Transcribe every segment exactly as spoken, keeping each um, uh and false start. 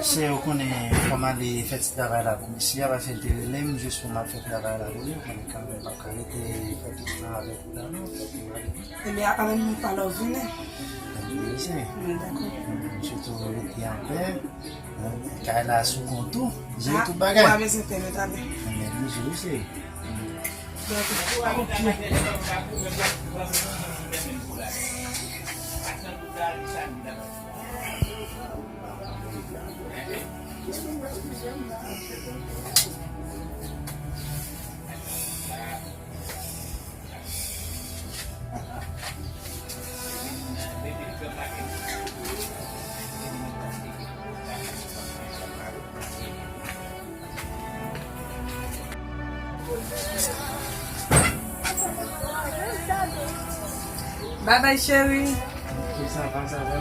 Se ou konnen fò m ale fè ti travay la pou mesye a, paske l te rele m jis pou m al fè travay la pou li, ou konnen kanmenm m p ap ka rete fè tout tan avèk ou la non, fòk m ale. Ebyen, ann pale w vini. Ebyen, mesye. Mwen dakò. Mesye tou rete anpè. Kay la sou kont ou, jere tout bagay. Ou pa bezwen pè, mèt ale. Ebyen, mesye, mesye. Bye bye, chérie. Ok, sa va, sa va.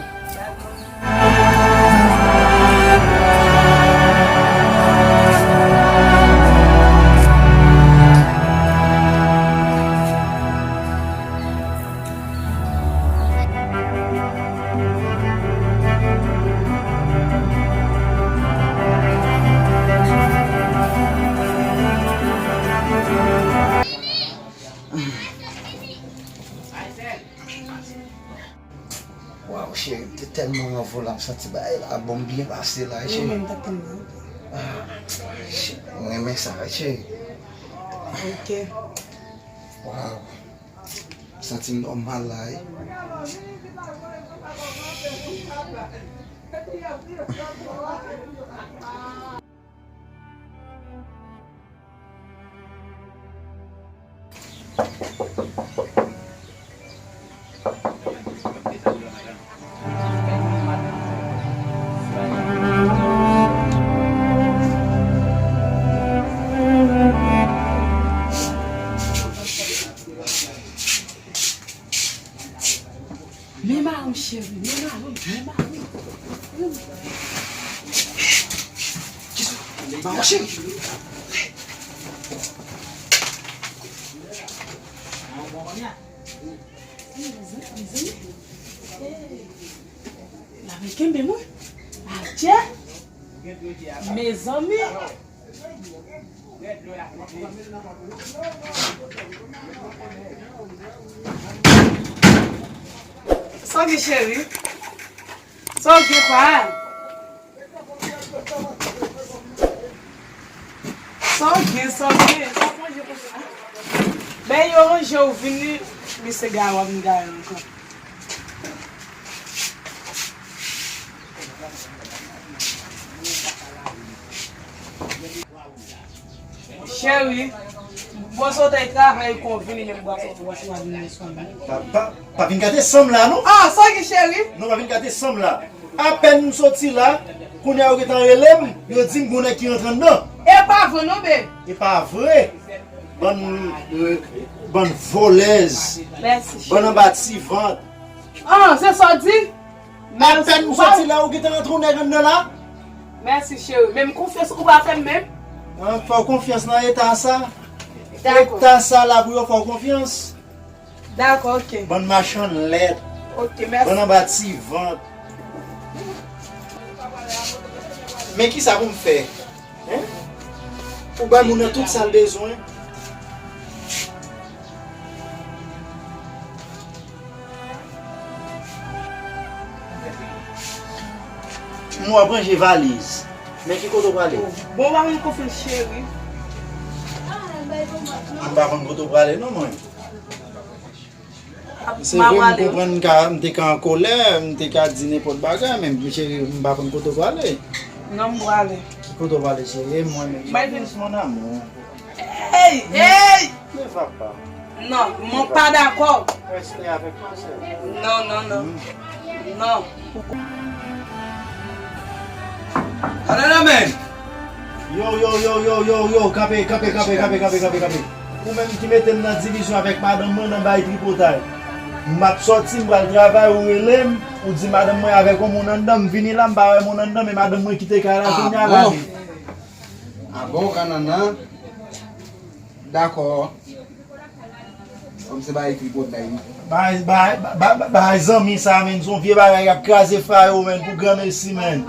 Waw, cheri, m te tèlman anvo la, m santi bagay la bon, m byen pase la, cheri. Mwen menm, m t ap tann mwen. Ah, cheri, mwen renmen sa, cheri. Ok. Waw. Santi m nòmal la, wi. Men mari m cheri, men mari m, men mari m. Kisa? Mari w cheri. Mezanmi, mezanmi. Hey. Lave kenbe mwen. Adje. Mezanmi. Sa w gen, cheri? Sa w gen, pa? Sa w gen, sa w gen? Sa w manje konsa? Men yo ranje w vini, misye gaye w ap vin gaye ankò. Cheri, bon, sa w t al travay, kon w vini, menm bwason pou w ap vin sou mwen. Pa, pa, pa vin gate san m la, non. Ah, sa w gen, cheri? Non, pa vin gate san m la. Apèn m soti la, kounye a yo gentan rele m, yo di m gon nèg ki rantre anndan. E pa vre, non, babe. E pa vre. Bann, euh, bann vòlèz. Mèsi, cheri. Bann anba ti vant. Ah, se sa w di? Apèn m soti la, ou gentan rantre yon nèg anndan la? Mèsi, cheri. Menm konfyans ou pa fè m menm? An, fè w konfyans nan eta sa. Dakò. Eta sa la pou yo fè w konfyans. Dakò, ok. Bann machann lèd. Ok, mèsi. Bann anba ti vant. Men kisa pou m fè? Hein? Pou bay moun nan tout sa l bezwen. M wè w ap ranje valiz. Men ki kote w prale? Bon, w pa fè m konfyans, cheri. M pa konn kote w prale, non, mwen. Se vre, m konprann m ka, m te ka an kolè, m te ka di nenpòt bagay, men cheri, m pa konn kote w prale. Non, m prale. Ki kote w prale, cheri? E mwen menm? Mon amour. Hey, hey! Ne va pas. Non, mwen pa dakò. Reste avec toi, sè. Non, non, non. Non. Alala, men! Yo, yo, yo, yo, yo, yo, kanpe, kanpe, kanpe. Ou menm ki mete m nan divizyon avèk madanm mwen nan bay tripotay. M ap sòti, m pral travay, ou rele m, ou di madanm mwen avèk yon moun anndan, m vini la, m pa wè moun anndan, men madanm mwen kite kay la, kounye a la. Ah bon, kanannan? Dakò. Kòm se bagay tripotay, wi. Bagay, bagay, ba-, ba-, ba-, bagay zanmi sa, menn, se yon vye bagay k ap kraze fwaye w, menn, pou granmesi, menn.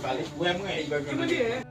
pale. Wè mwen.